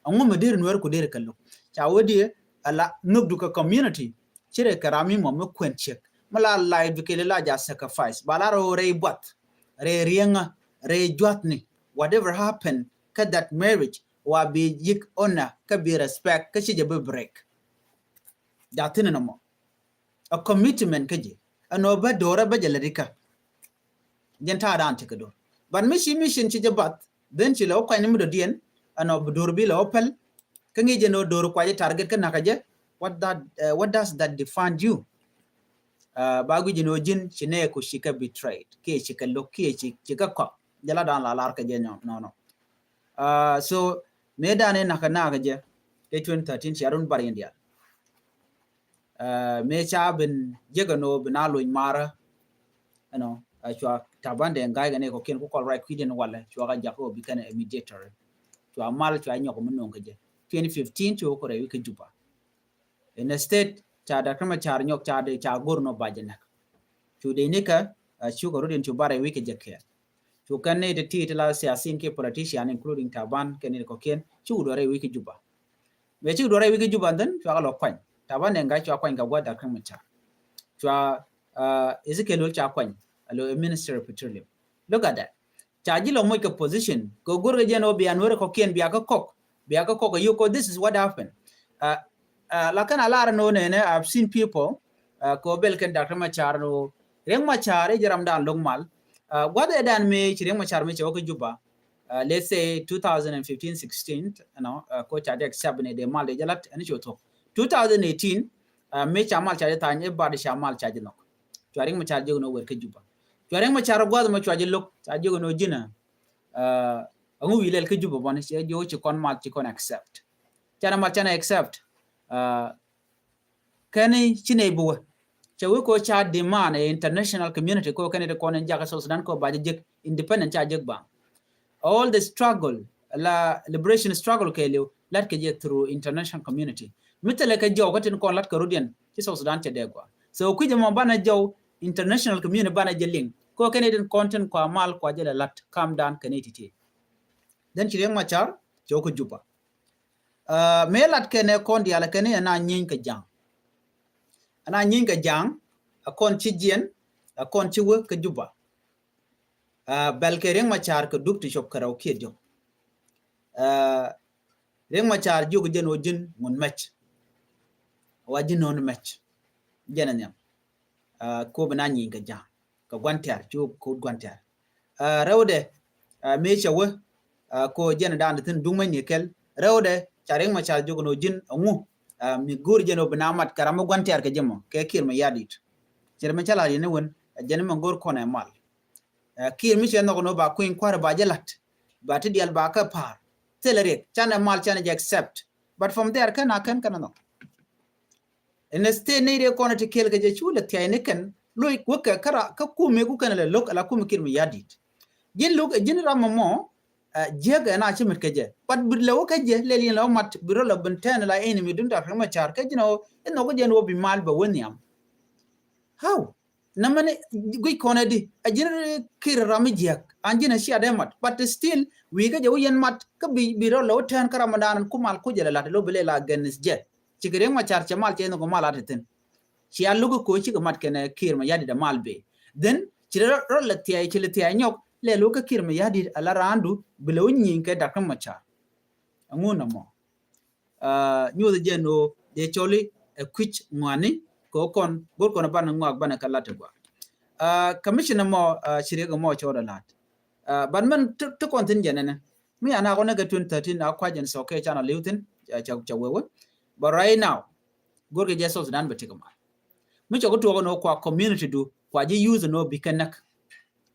Ɛŋu mi der Nuɛr ku der kɛ lo̱k. Ca wä diɛ, ala nökdu kɛ community. Ci rɛ kɛ ram mi mɔ mi kuɛn ciek. Mi la life bi kɛ li la ja sacrifice. Ba la rɔ rɛy buath. Rɛy riɛŋä. Rɛy juathni. Whatever happened, kä that marriage, wa bi yik honor, kä bi respect, kä ci jɛ bi break. Ja thin ni mɔ. A commitment kä ji̱. Ɛn ɔ bä do̱rä bä jɛ lɛ rikä. Jɛn ta̱a̱ daan ti kɛ do̱r. But mi ci mission ci jɛ bath, then ci lɛ wä kuany ni mi dɔ̱diɛn, ɛn ɔ bi do̱r bi lɛ wä päl. Kä ŋi̱i̱c jɛn ɔ do̱r kua jɛ target kä nakä jɛ. What that, uh, what does that define you? Uh, ba gui̱c jɛn ɔ ji̱n ci nɛɛku ci kɛ betrayed. Kiɛ ci kɛ lo̱k, kiɛ ci, ci kɛ kɔk. Jɛ la daan la lar kɛ jɛ nɔ, nɔ, nɔ. Uh, so, mëë daan in nakä nakä jɛ. Kɛ twenty thirteen ci arun bar in dial. Uh, mëë ca ben jekɛ nɔ ben a lo̱ny marä. You know, uh, cua Taban Deng Gai kɛ ni kɔ kiɛn ku kɔl right kui̱diɛn walɛ, cua ka jak kɔ bi kɛn a mediator. Cua mal cua nyɔk mi no̱o̱ŋ kɛ jɛ. Twenty fifteen cu kɔ rɛy wi̱c kä Juba. Instead, ca Doctor Machar nyɔk ca dee ca go̱r nɔ ba jɛ näk. Cu dee ni kä, uh, cu kɛ rut in cu ba rɛy wi̱c kä jɛ kɛɛl. Cu kɛn ni ti ti ti la siasin kiɛ politician, including Taban kɛn ni kɔ kiɛn, cu duɔrɛ wi̱c kä Juba. Mëë ci duɔrɛ wi̱c kä Juba, and then cua kɛ lɔ kuany. Taban Deng Gai cua kuany kɛ gua̱th Doctor Machar. Cua, uh, Ezekiel Lol cua kuany. Alo, a Minister of Petroleum. Look at that. Ca ji̱ lɔ moc kɛ position. Kɛ go̱r kɛ jɛn ɔ bia Nuɛri kɔkiɛn bia kä kɔk. Bia kä kɔk kɛ yuk kɔ, this is what happened. Uh, uh, lakin a lar ni wä nɛnɛ, I've seen people, uh, kɛ wä bel kɛn Doctor Machar ni wä. Riek Machar i̱ ji̱ ram dan lo̱k mal. Uh, gua̱th ɛ dan mëë ci Riek Machar mëë cɛ wä kä Juba. Uh, let's say two thousand and fifteen sixteen, you know, uh, ko ca jɛ accept ni dee mal dee jɛ lat, ɛn ci wä thok. Two thousand eighteen, uh, mëë ca mal ca jɛ thany, i̱ bar ca mal ca jɛ nhɔk. Cua Riek Machar jiök ni wä wer kä Juba. Cua Riek Machar gua̱th mɔ cua jɛ lo̱k, ca jiök ni wä ji̱n a. Uh, ɛŋu wi̱i̱ lɛl kä Juba bɔni, cɛ jiök ci kɔn mal ci kɔn accept. Canɛ mal canɛ accept. Uh, kɛn ci nɛy bi wä. Cɛ wi̱i̱ ko ca demand ɛ international community ko kɛn ɛ ti kɔn in jakä South Sudan ko ba jɛ jek independent ca jek baŋ. All the struggle, la liberation struggle kɛɛliw, lat kɛ jɛ through international community. Mi thilɛ kɛ jɔw kä tin kɔn lat kɛ rut yɛn, ci South Sudan cɛ dee gua. So kui̱c ɛmɔ banɛ jɔw international community banɛ jɛ liŋ. Kɔ kɛn itin kɔn tin kua mal kua jɛ lɛ lat kam dan kɛn iti ti. Then ci Riek Machar cɛ wä kä Juba. Uh, mëë lat kɛn ɛ kɔn diaal kɛn ɛ na nyieeny kɛ jaŋ. Ɛ na nyieeny kɛ jaŋ, ɛ kɔn ci jiɛn, ɛ kɔn ci wä kä Juba. Uh, bɛl kɛ Riek Machar kɛ dup ti cop kɛ rɛw kiɛ diɔk. Uh, Riek Machar jiök jɛn wä ji̱n ŋun mɛc. Wa ji̱n nɔn mɛc. Jɛn ɛ nhiam. Uh, kop ɛ na nyieeny kɛ jaŋ. Kɛ gua̱n tɛ̈r, cu ko̱o̱t gua̱n tɛ̈r. Uh, rɛwdɛ, uh, mëë cɛ wä, uh, ko jɛn dan thin duŋ mɛ ni kɛl. Rɛwdɛ, ca Riek Machar jiök nɔ ji̱n ɛŋu. Uh, mi go̱o̱r jɛn ɔ bi na mat kɛ ram mi gua̱n tɛ̈r kɛ jɛ mɔ, kɛ Kiir Mayardit. Cɛ rɛ mɛ cä la yɛn ni wen, uh, jɛn mɛ go̱o̱r kɔn ɛ mal. Uh, Kiir mi cɛ nhɔk nɔ ba kui̱ny kua̱r ba jɛ lat. Ba ti dial ba kɛ pa̱a̱r. Thilɛ Riek, canɛ mal canɛ jɛ accept. But from there, kɛn a kɛn kɛn a nhɔk. Ɛn state ni dee kɔn ti kɛl kɛ jɛ cu lɛ thia̱y ni kɛn loc wä kɛ kä ra kä kumi ku kɛn lɛ lo̱k ala kumi Kiir Mayardit. Ji̱n lo̱k ji̱n ram mɔ mɔ, uh, jiäk ɛn a ci mit kɛ jɛ. But bi lɛ wä kɛ jɛ lɛ liɛn lɛ wä mat bi rɔ lɛ bin tɛn la enemy dun dak Riek Machar kɛ ji̱n a wä in nhɔk jɛ ni wä bi mal bɛ wä nhiam. How? Nä mɛn guic kɔn ɛ di a ji̱n Kiir ram mi jiäk an ji̱n a ci a dee mat. But still wi̱i̱ kɛ jɛ wä yɛn mat kä bi bi rɔ lɛ wä tɛn kä ram mɔ dan ku mal ku jɛ lɛ lat lo bi lɛ la against jɛ. Ci kɛ Riek Machar cɛ mal cɛ nhɔk mal a ti thin. Ci a lo̱k ko ci kɛ mat kɛnɛ Kiir Mayardit a mal bee. Then ci rɔ rɔ lɛ thia̱y ci lɛ thia̱y nyɔk lɛ lo̱k kä Kiir Mayardit a la raandu bi lɛ wä nyieny kɛ dak Riek Machar. Ɛŋu nɔmɔ. Uh, nyuuth jɛ nɔ dee cɔli ɛ kui̱c ŋuani kɛ kɔn go̱r kɔn banɛ ŋuak banɛ kɛ lat ɛ gua. Uh, commissioner mɔ, uh, ci Riek mɔ cɔɔd a lat. Uh, but mɛn ti kɔn thin jɛ nɛnɛ. Mi ana kɔn nɛ kɛ twenty thirteen a kua jɛn sɔ kɛ can a liw thin ca ca wewe. But right now go̱r kɛ jɛ South Sudan bɛ tik mal. Mi cɛ ku tuɔk nɔ kua community du kua ji̱ youth nɔ bi kɛ näk.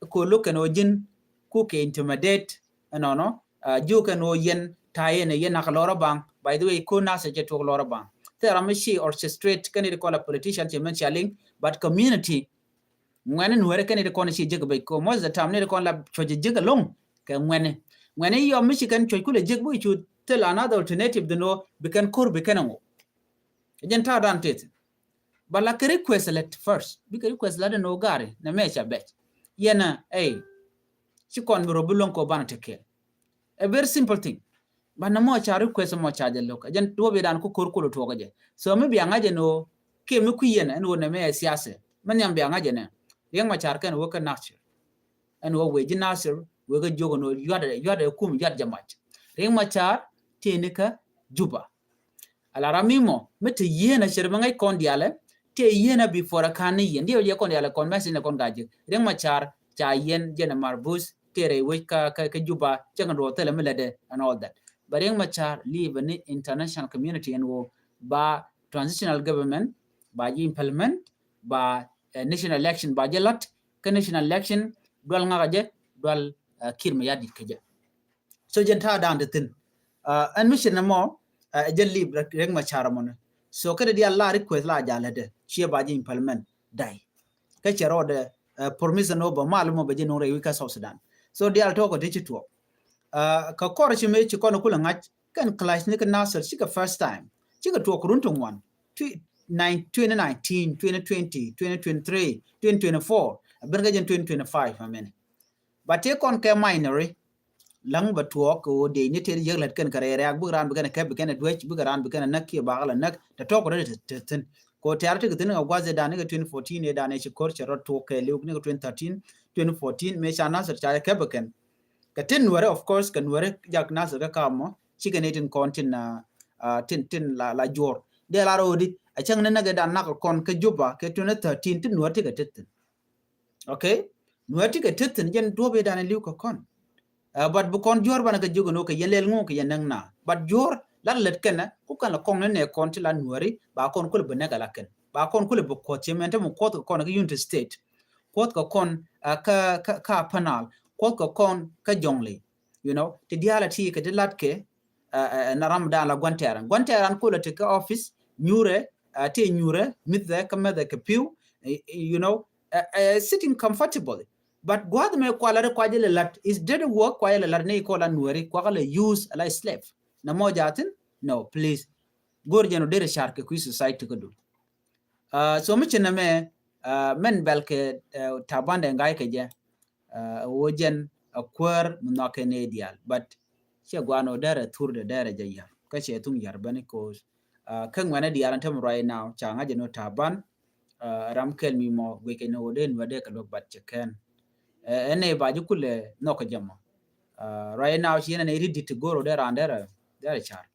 Ko lo̱k kɛn ɔ ji̱n ku kɛ intimidate ɛnɔnɔ. Uh, ji̱ kɛn ɔ yɛn ta̱a̱ yɛn ɛ yɛn nak lɔrɔ baŋ. By the way ko Nasir cɛ tuɔk lɔrɔ baŋ. Thɛ ram mi ci orchestrate kɛn it kɔn la politician cɛ mɛn cia liŋ. But community ŋuɛni nuɛri kɛn it kɔn ci jek bɛc ko most of the time ni it kɔn la cuɔc jek along kɛ ŋuɛni. Ŋuɛni yɔ mi ci kɛn cuɔc kulɛ jek bi cu thil another alternative dhin ɔ bi kɛn kor bi kɛn ŋu. Jɛn ta̱a̱ dan tet. But la kɛ request lɛ first. Bikɛ request lɛ dee nɔ gari nɛ mɛ ca bɛc. Yɛn a, ey, ci kɔn bi rɔ bi loŋ kɔ banɛ te kɛl. A very simple thing. But nɛ mɔ ca request mɔ ca jɛ lo̱k. Jɛn tuɔ bi dan ku kor kolo tuɔk jɛ. So mi bia ŋa̱ jɛ nɔ kiɛ mi kui̱ yɛn ɛn wä nɛ mɛ siasa. Mɛ nhiam bia ŋa̱ jɛ nɛ. Riek Machar kɛn wä kɛ Nasir. Ɛn wä wee ji̱ Nasir wee kɛ jiök ɛn wä yuat ɛ, yuat ɛ kum yuat jɛ mac. Riek Machar tëë ni kä Juba. Ala ram mi mɔ mi te yieen a cɛ rɛ bi ŋäc kɔn diaalɛ tëë yieen a before a ka̱n ni yieen diɛ wä jɛ kɔn diaalɛ kɔn message ni kɔn ka jek. Riek Machar ca yieen jɛn a marbus tëë rɛy wec kä kä Juba cɛ kɛn duɔth thilɛ mi lätdɛ and all that. But Riek Machar leave ni international community ɛn wä ba transitional government ba ji̱ implement ba, eh, national election ba jɛ lat kä national election dual ŋakä jɛ dual, eh, Kiir Mayardit kä jɛ. So jɛn ta̱a̱ da̱a̱n ti thi̱n. Uh, ɛn mission ni mɔ, uh, jɛ leave Riek Machar mɔni. So kä dee dial la request la ja̱ lätdɛ ciɛ ba ji̱ implement day. Kä cɛ rɔɔdɛ, uh, permission ni wä bä mal mɔ bɛ ji̱ nuŋ rɛy wi̱c kä South Sudan. So dial tɔkɔ ti ci tuɔɔk. Uh, kä kɔr ci mëë ci kɔn kulɛ ŋa̱c kɛn clash ni kä Nasir cikɛ first time. Cikɛ tuɔɔk run ti ŋuan. Twenty nineteen, twenty twenty, twenty twenty-three, twenty twenty-four. A ben kä jɛn twenty twenty-five a mɛni. Ba tëë kɔn kɛ minori. Laŋ bɛ tuɔɔk kɛ ɣöö dee ni tëë yek lät kɛn kɛ rɛy rɛ̈ɛ̈k bikɛ raan bi kɛn kɛp bi kɛn duec bikɛ raan bi kɛn näk kiɛ bakɛ la näk tɛ tɔk kɛ rɛy tɛ thin. Kɛ ɣöö tɛ̈r ti kɛ thin kɛ gua̱th ëë dan ni kɛ twenty fourteen ëë dan ëë ci ko̱r cɛ rɔ tuɔɔk kɛ liw ni kɛ twenty thirteen, twenty fourteen mëë ca Nasir ca kɛp bi kɛn. Kɛ tin nuɛrɛ of course kɛ nuɛrɛ jak Nasir kɛ ka̱a̱p mɔ cikɛ ni tin kɔn tin, ah, ah, tin, tin la, la juɔr. Dee la rɔ ɣöö di a cäŋ ni näk ëë dan nak kɔn kä Juba kɛ twenty thirteen tin nuɛr ti kɛ ti thin. Okay? Nuɛr ti kɛ tet thin jɛn duɔ̱p i̱ dan iliw kɛ kɔn. Uh, but bi kɔn juɔ̱r banɛ kɛ jiök inɔ kɛ yɛn lɛl ŋu kɛ yɛn näŋ na. But juɔ̱r lat lät kɛnɛ ku kɛn la kɔŋ ni nɛ kɔn ti la nuɛri ba kɔn kulɛ bi näk ala kɛn. Ba kɔn kulɛ bi kuɔth cɛ mɛn te mi kuɔth kɛ kɔn kä Unity State. Kuɔth kɛ kɔn, uh, kä, kä, kä Upper Nile. Kuɔth kɛ kɔn kä Jonglei. You know, ti diaal a ti kɛ ti lat kɛ, uh, uh, na ram dan la gua̱n tɛɛran. Gua̱n tɛɛran kulɛ ti kä office, nyurɛ, uh, ti nyurɛ, mithɛ kä mɛthɛ kɛ piw, uh, you know, uh, uh, sitting comfortably. But gua̱th mɛ kualɛ ri kuacɛ lɛ lat is dirty work, kuacɛ lɛ lat ni kɔ la nuɛri, kuakɛ lɛ use la slave. Na mɔ ja̱thin? No, please. Go̱r jɛn ɔ derɛ car kɛ kui̱ society kä dul. Uh, so mi ci nɛ mɛ, uh, mɛn bɛl kɛ, uh, Taban Deng Gai kɛ jɛ. Uh, wä jɛn a kuäär mi nhɔakɛ ni diaal. But cɛ guan ɔ derɛ thur dɛ derɛ jɛ yar. Kä cɛ thuŋ yar bɛni kos. Uh, kä ŋuɛnɛ diaal an tämɛ right now ca ŋa̱c jɛ ni Taban. Uh, ram kɛl mi mɔ guic kɛ ni wä dee nuɛ dee kɛ luäk bat cɛ kɛn. Uh, ɛn ni ba ji̱ kulɛ nhɔk kɛ jɛ mɔ. Uh, right now ci yɛn ni ri dit ti go̱r ɔ derɛ an derɛ derɛ car.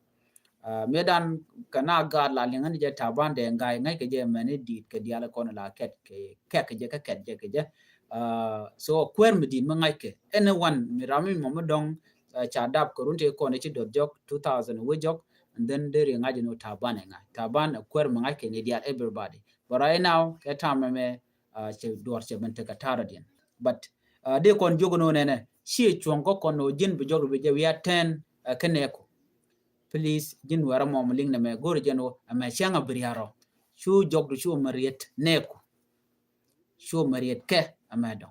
Uh, mëë dan kɛ na gaat la liŋä ni jɛ Taban Deng Gai ŋa̱c kɛ jɛ mɛni dit kɛ diaal kɔn la kɛt kɛ kɛk kɛ jɛ kɛ kɛt jɛ kɛ jɛ. Uh, so kuäär mi dit mi ŋa̱c kɛ anyone mi ram mi mɔ mi dɔŋ, uh, ca dap kɛ run tëë kɔn ci dɔth jɔk two thousand wä jɔk. And then deri ŋa̱c ni Taban ɛ ŋa̱c Taban ɛ kuäär mi ŋa̱c kɛ ni diaal everybody. But right now kɛ tam mɛ mɛ, uh, cɛ duɔr cɛ ben tekɛ ta̱rä diɛn. But, uh, dee kɔn jiök ni wä nɛnɛ ci cuɔ̱ŋ kä kɔn ni wä ji̱n bi jɔk bi jɛ wiat tɛn, uh, kɛ nɛɛku. Please, ji̱n wɛrɛ mɔ mi liŋ nɛ mɛ go̱r jɛn wä ɛmɛ cäŋ a bi ria̱r ɔ. Cu jɔk du cu mɛ riet nɛɛku. Cu mɛ riet kɛ ɛmɛ dɔŋ.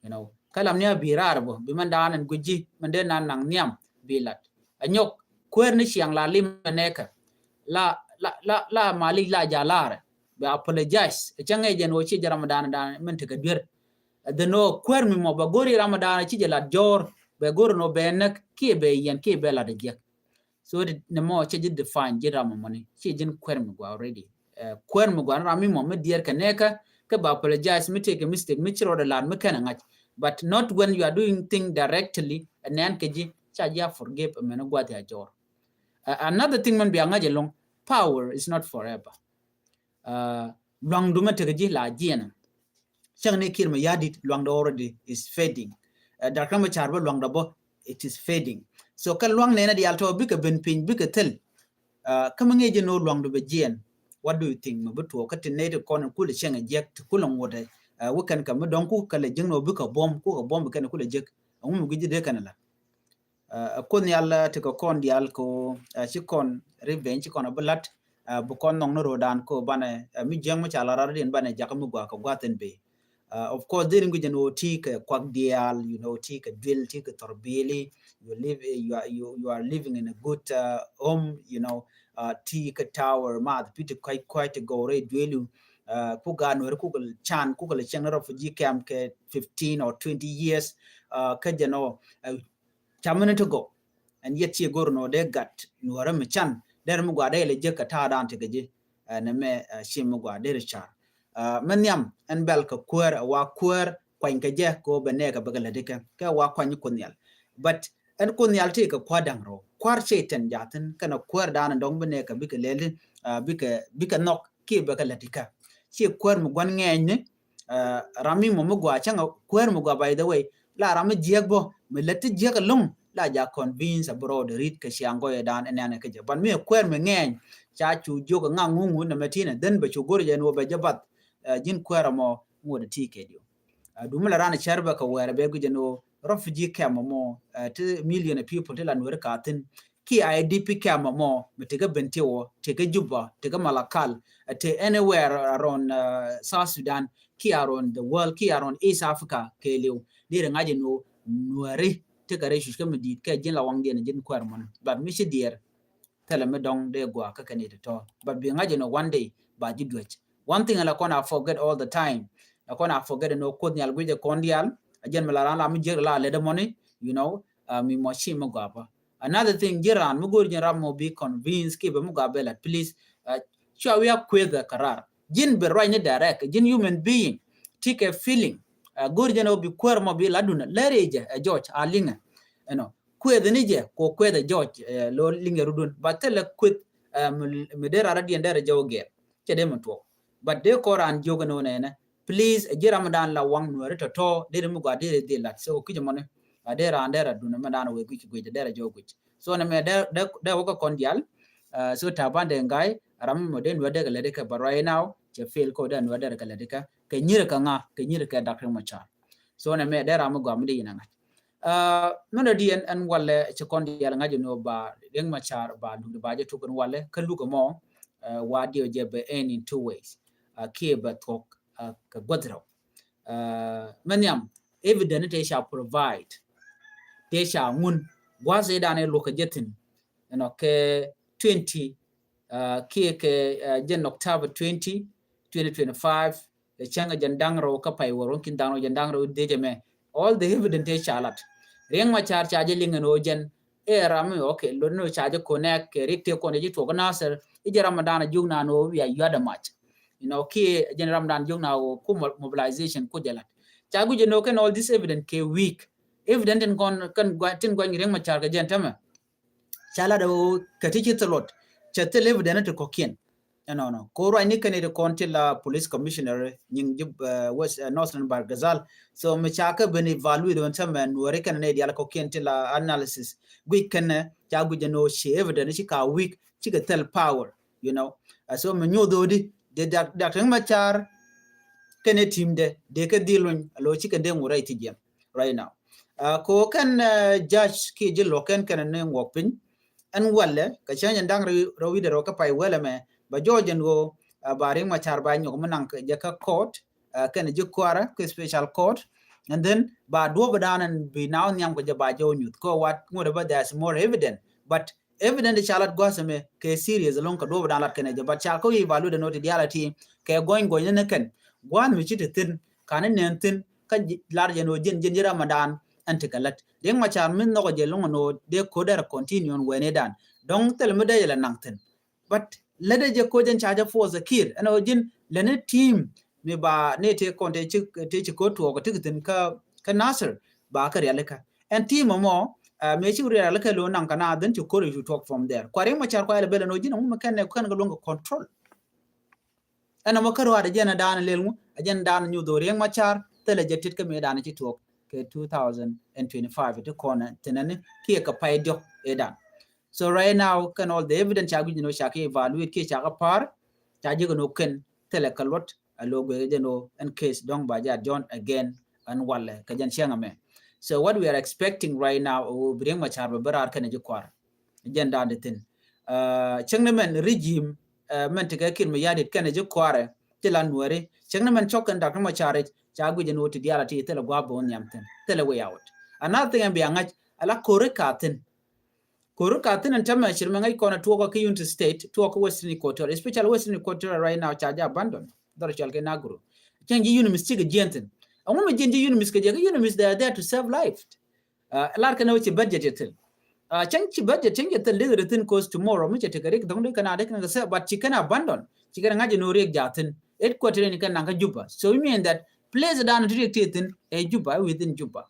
You know, kä lam ni a bi raar bä bi mɛn daan ɛn gui̱ci mɛn dee nan naŋ nhiam bi lat. A nyɔk kuäär ni ciaŋ la lim mɛ nɛɛkä. La, la, la, la malic la ja laarɛ. Bɛ apologize. Ɛ cäŋ ɛ jɛn wä ci jɛ Ramadan dan mɛn tekɛ duer. Ɛ dhɛ nɔ kuäär mi mɔ bɛ go̱r i Ramadan ci jɛ lat jɔɔr. Bɛ go̱r nɔ bɛ näk kiɛ bɛ yɛn kiɛ bɛ lat ɛ jiɛk. So di ni mɔ cɛ ji̱ define ji̱ ram mɔni ci ji̱n kuɛr mi gua already. Uh, kuɛr mi gua ram mi mɔ mi diɛr kɛ nɛɛkä kɛ ba apologize mi take a mistake mi ci rɔɔdɛ lat mi kɛn a ŋa̱c. But not when you are doing thing directly and then kɛ ji̱ ca ji̱ a forgive mɛn a guath ya jɔr. Uh, another thing mɛn bi a ŋa̱c along, power is not forever. Uh, luaŋdu mɛ tekɛ ji̱ la jiɛn. Cäŋ ni Kiir Mayardit luaŋdu already is fading. Uh, Doctor Machar bä luaŋdu bä it is fading. So kä luaŋ nɛnɛ diaal tɔ bikɛ ben piny bikɛ thil. Uh, kä mi ŋi̱i̱c jɛ ni luaŋdu bɛ jiɛn. What do you think? Mi bi tuɔɔk kä ti nɛy ti kɔn kulɛ cieŋ a jiɛk ti kulɛ ŋuɔt ɛ. Uh, wikɛn kɛ mi dɔŋ ku kɛ lɛ jiäk ni bikɛ buɔ̱m ku kɛ buɔ̱m bikɛn kulɛ jiäk. Ɛŋu mi gui̱c jɛ dee kɛn a la. Uh, Kuoth Nhial, uh, ti kɛ kɔn diaal ko, uh, ci kɔn revenge ci kɔn a bi lat, uh, bi kɔn nhɔŋ ni ro̱o̱dan ko banɛ, uh, mi jiäŋ mi ca la rar din banɛ jakä mi gua kɛ gua̱thin bi. Uh, of course, deri ŋui̱c ɛn ɣöö ti kɛ kuak diaal, you know, ti kɛ duel, ti kɛ thɔr biili, you live, you are, you, you are living in a good, uh, home, you know, uh, ti kɛ tower, math, pi ti kuac kuac ti gɔw rɛy dueli, uh, ku gaat nuɛri ku kɛ can, ku kɛ lɛ cieŋ ni refugee camp kɛ fifteen or twenty years, uh, kä jɛn ɔ, uh, Ca mini ti gɔw. Ɛn yet ci go̱r nɔ dee gat nuɔrɛ mi can derɛ mi gua dee lɛ jek kɛ ta̱a̱ dan ti kɛ ji̱. Ɛn mɛ, ɛ, ci mi gua dee ri car. Ɛ, mɛ nhiam ɛn bɛl kɛ kuäär, ɛ wa kuäär kuany kɛ jɛ kɛ wä bɛ nɛɛkɛ bɛ kɛ lɛ dikɛ kɛ wa kuany Kuoth Nhial. But ɛn Kuoth Nhial ti kɛ kua̱r da̱ŋ rɔ kua̱r ci tɛn jathin kɛn ɛ kuäär dan dɔŋ bi nɛɛkɛ bikɛ lɛli, ɛ, bikɛ, bikɛ nhɔk kiɛ bɛ kɛ lɛ dikɛ. Ci kuäär mi gua̱n ŋɛɛny ni, ɛ, ram mi mɔ mi gua cäŋ ɛ kuäär mi gua, by the way, la ram mi jiäk bä mi lät ti jiäk ɛlɔ̱ŋ la ja convince ɛ bi rɔɔdɛ rit kɛ ciaŋ gɔyɛ dan ɛn ɛn ɛ kɛ jɛ. But mi ɛ kuäär mi ŋɛɛny ca cu jiök ɛ ŋa̱ ŋuŋ wun nɛ mɛ tinɛ then bɛ cu go̱r jɛ ni wä bɛ jɛ bath, ɛ, ji̱n kuäär ɛmɔ ŋuɔ̱t ɛ ti kɛ diɔ. Ɛ, dumi la ran ɛ cär bɛ kɛ wɛɛr ɛ bɛ guic jɛ ni wä refugee camp ɛmɔ, ɛ, ti million ɛ people ti la nueri ka thin. Ki I D P camp ɛmɔ mi tekɛ Bentiu, tekɛ Juba, tekɛ Malakal, ɛ, te anywhere around, ɛ, South Sudan, ki around the world, ki around East Africa kɛɛliw. Deri ŋa̱c ɛn ɣöö nuɛri tekɛ resource kä mi di̱i̱t kɛ ji̱n la waŋdiɛn ji̱n kuäär mɔni. But mi ci diɛɛr thilɛ mi dɔŋ dee gɔaa kä kɛn it tɔ̱. But bi ŋa̱c ɛn ɣöö one day ba ji̱ duäc. One thing la kɔn a forget all the time. La kɔn a forget ɛn ɣöö Kuoth Nhial guic ɛ kɔn diaal. A jɛn mi la ran la mi jiäk la lɛ dee mɔni, you know, ɛ, mi mɔ ci mi gɔaa bä. Another thing, ji̱n raan mi go̱o̱r ji̱n ram mɔ bi convince kiɛ bɛ mi gɔaa bɛ lat, please, ɛ, cua wiak kueth ɛ karar. Ji̱n bɛ ruacni direct, ji̱n human being ti kɛ feeling. Ɛ, go̱o̱r ji̱n ɛ bi kuäär mɔ bi lat dun lɛr i̱ jɛ ɛ George a liŋɛ. Ɛnɔ kueth ni jɛ kɔ kueth ɛ George, ɛ, lo liŋɛ rudun. But thilɛ kueth, ɛ, mi, mi dee rara diɛn dee rɛ jɛ wä gɛr. Cɛ dee mi tuɔk. But dee kɔ raan jiök ɛn ɣöö nɛnɛ, please, ɛ ji̱ ram dan la waŋ nuɛri tɔ̱tɔ̱ deri mi gua deri dhil lat. So kic mɔni a dee raan dee ra dun mɛ dan wee guic guic dee ra jɔ guic. So nɛ mɛ dee, dee, dee wä kä kɔn dial. Ɛ, so Taban Deng Gai ram mɔ dee nuɛ dee kɛ lɛ dee kɛ, but right now cɛ fail kɔ dee nuɛ dee kɛ lɛ dee kɛ, kɛ nyiri kɛ ŋa, kɛ nyiri kɛ Doctor Machar. So nɛ mɛ dee ram mi gua mi dee yin a ŋa̱c. Ɛ, mɛn dɔ di ɛn, ɛn walɛ ci kɔn dial ŋa̱c ɛn ɣöö ba Riek Machar ba luk di ba jɛ tuk ɛn walɛ kä luk ɛmɔ, ɛ, wa diɔ jɛ bɛ end in two ways. Ɛ, kiɛ bɛ thuɔk, ɛ, kɛ gua̱th rɛw. Mɛ nhiam evidence tëë ca provide, tëë ca ŋun gua̱a̱th ëëdan ëë luɔ̱k kɛ jɛ thi̱n, you know, kɛ twenty, kiɛ kɛ jɛn October twenty, twenty twenty-five, ɛ cäŋ jɛn da̱ŋ rɛw kä pay wär wä kin da̱ŋ rɛw jɛn da̱ŋ rɛw dhieec ɛmɛ. All the evidence tëë ca lat. Riek Machar ca jɛ liŋ ɛn ɣöö jɛn ɛ ram mi, okay, lot ni ca jɛ connect kɛ Riek tëë kɔn jɛ ji̱ tuɔk Nasir, i̱ jɛ ram dan a jiök nan ɣöö wiaa yuat ɛ mac. You know, kiɛ jɛn ram dan jiök nan ɣöö ku mobilization ku jɛ lat. Ca guic ɛn ɣöö kɛn all this evidence kɛ weak. Evidence tin kɔn kɛn gua̱, tin gua̱ny Riek Machar kɛ jɛn tämɛ. Ca lat ɣöö kɛ ti ci thil luɔt, cɛ thil evidence ti kɔ̱kiɛn. Ɛnɔnɔ ko ruacni kɛn iti kɔn ti la police commissioner nyiŋ ji̱ West Northern Bahr el Ghazal. So mi ca kɛ ben evaluate ɣän tämɛ Nuääri kɛn ni dial kɔ̱kiɛn ti la analysis. Guic kɛn ca guic ɛn ɣöö ci evidence ci ka weak, cikɛ thil power, you know. So mi nyoth ɣöö di dee Doctor Riek Machar kɛn ɛ team dɛ dee kɛ dhil luny a lo̱ cikɛ dee ŋut rɛy ti jiɛm right now. Ko kɛn judge ki ji̱ luɔ̱k kɛn kɛn ni ŋuɔk piny ɛn walɛ kɛ cäŋ jɛn da̱ŋ rɛw wi̱dɛ rɛw kä pay wälɛ mɛ ba jɔɔc ɛn ɣöö ba Riek Machar ba nyɔk mi naŋ jɛ kä court, kɛn ji̱ kuarɛ kä special court, and then ba duɔ̱p dan ɛn bi naw nhiam kɛ jɛ ba jɛ wä nyuth kä wat ŋuɔt ɛ ba there is more evidence, but evidence ca lat gua̱a̱th ɛmɛ kɛ serious ɛlɔ̱ŋ kɛ duɔ̱p dan lat kɛn ɛ jɛ, but ca kä wi̱i̱ ba lut ɛn ɣöö ti diaal ɛ ti kɛ gɔny gɔny ni ni kɛn gua̱a̱th mi ci ti thi̱n ka̱n ni nɛn thi̱n kä lar jɛn ɣöö ji̱n ji̱n ji̱ Ramadan ɛn ti kɛ lät. Riek Machar mi nhɔkɔ jɛ lo̱ŋ ɛn ɣöö dee ko̱dɛr continue ɛn wɛɛni dan dɔ̱ŋ thil mi dee jɛ lɛ naŋ thi̱n. But lätdɛ jɛ koc ɛn ca jɛ force ɛ Kiir ɛn ɣöö ji̱n lätni team mi ba ni tëë kɔn tëë ci, tëë ci ko̱r tuɔɔk ɛ ti kɛ thi̱n kä, kä Nasir ba kä rialikä. Ɛn team ɛmɔ mi ci rialikä lo̱ naŋ kɛ na then ci ko̱r i̱ cu tuɔɔk from there. Kua Riek Machar kua ilɛ bel ɛn ɣöö ji̱n ɛŋu mi kɛn nɛ kɛn kɛ luäŋ kɛ control. Ɛn ɛmɔ kä ruaat ɛ jɛn ɛ daan lel ŋu ɛ jɛn daan nyuth ɣöö Riek Machar thilɛ jɛ tit kä mi daan ci tuɔɔk kɛ two thousand and twenty-five ti kɔn thinɛni kiɛ kɛ pay diɔ̱k ɛ daan. So right now kɛn all the evidence ca guic ni wä ca kɛ evaluate kiɛ ca kɛ pa̱a̱r ca ji̱ kɛ ni wä kɛn thilɛ kɛ luɔt a lo̱ guic ɛ jɛn wä ɛn case dɔ̱ŋ ba jɛ adjourn again ɛn walɛ kɛ jɛn cäŋ ɛmɛ. So what we are expecting right now ɛ wä bi Riek Machar bɛ bä raar kɛn ɛ ji̱ kua̱r. Jɛn daan di thi̱n cäŋ ni mɛn regime mɛn ti kɛ Kiir Mayardit kɛn ɛ ji̱ kua̱rɛ ti la Nuääri cäŋ ni mɛn cɔk kɛn Doctor Machar ca guic ɛn wä ti diaal a ti thilɛ gua̱a̱p bä wä nhiam thi̱n thilɛ way out. Another thing ɛn bia ŋa̱c ala ko̱ri ka thi̱n. Ko̱ri ka thi̱n ɛn tämɛ cir mɛ ŋäc kɔn a tuɔɔk kä Unity State tuɔɔk kä Western Equatoria, especially Western Equatoria right now ca jɛ abandon. Dhɔr cɔal kɛ Naguru. Cäŋ ji̱ UNMISS cikɛ jiɛn thi̱n. Ɛŋu mi jiɛn ji̱ UNMISS kɛ jɛ kä UNMISS they are there to save life. Lar kɛn ɛ wä ci budget jɛ thil. Cäŋ ci budget cäŋ jɛ thil dikɛ ri thi̱n cause tomorrow mi cɛ tekɛ Riek dho̱ŋ di kɛn a dikɛ kɛn kɛ sɛ but ci kɛn abandon ci kɛn ŋa̱c jɛ ni Riek jaathin. Headquarter ni kɛn naŋ kä Juba. So you mean that place dan ti Riek ti thi̱n ɛ Juba, within Juba.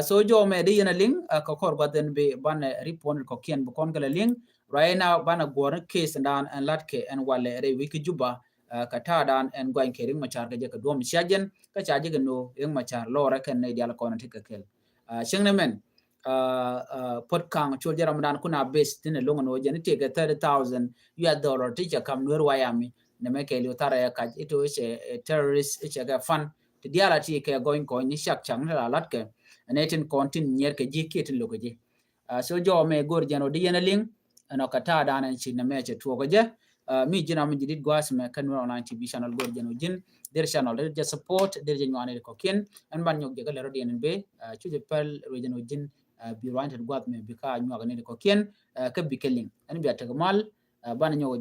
So jɔw mɛ di yɛn a liŋ kɛ kɔr guath ɛn bi banɛ ripon kɔkiɛn bi kɔn kɛ lɛ liŋ. Right now banɛ guɔr ni case dan ɛn lat kɛ ɛn walɛ rɛy wi̱c kä Juba. Kɛ ta̱a̱ dan ɛn guany kɛ Riek Machar kɛ jɛ kɛ duɔ̱m cia jɛn kä ca jɛ kɛ no Riek Machar lɔrɛ kɛn ni dial kɔn ti kɛ kɛl. Cäŋ ni mɛn puɔt kaŋ col jɛ Ramadan kun a base thin a loŋ ni wä jɛ ni tëëkɛ thirty thousand U S dollar ti cɛ kam Nuer wayami. Ni mɛ kɛ liw tharɛ kac ito cɛ terrorist cɛ kɛ fund ti dial a ti kɛ gɔny kɔny ni cak cak ni la lat kɛ. Ni tin kɔn tin nyier kɛ ji̱ kiɛ tin lo̱k kɛ ji̱. So jɔw mɛ go̱r jɛn wä di yɛn a liŋ ɛn ɔ kɛ ta̱a̱ dan ɛn ci ni mɛ cɛ tuɔk kɛ jɛ. Mi ji̱n a mi ji̱ dit gua̱a̱th mɛ kɛ Nuer Online T V channel go̱r jɛn wä ji̱n dir channel dir jɛ support dir jɛ nyuani di kɔkiɛn ɛn ban nyɔk jɛ kɛ lɛ rɔ di ɛn be cu jɛ pɛl ruɛ jɛn wä ji̱n. Bi ruany tet gua̱a̱th mɛ bi ka nyuak ni di kɔkiɛn kɛ bi kɛ liŋ ɛn bia tek mal. Ban nyɔk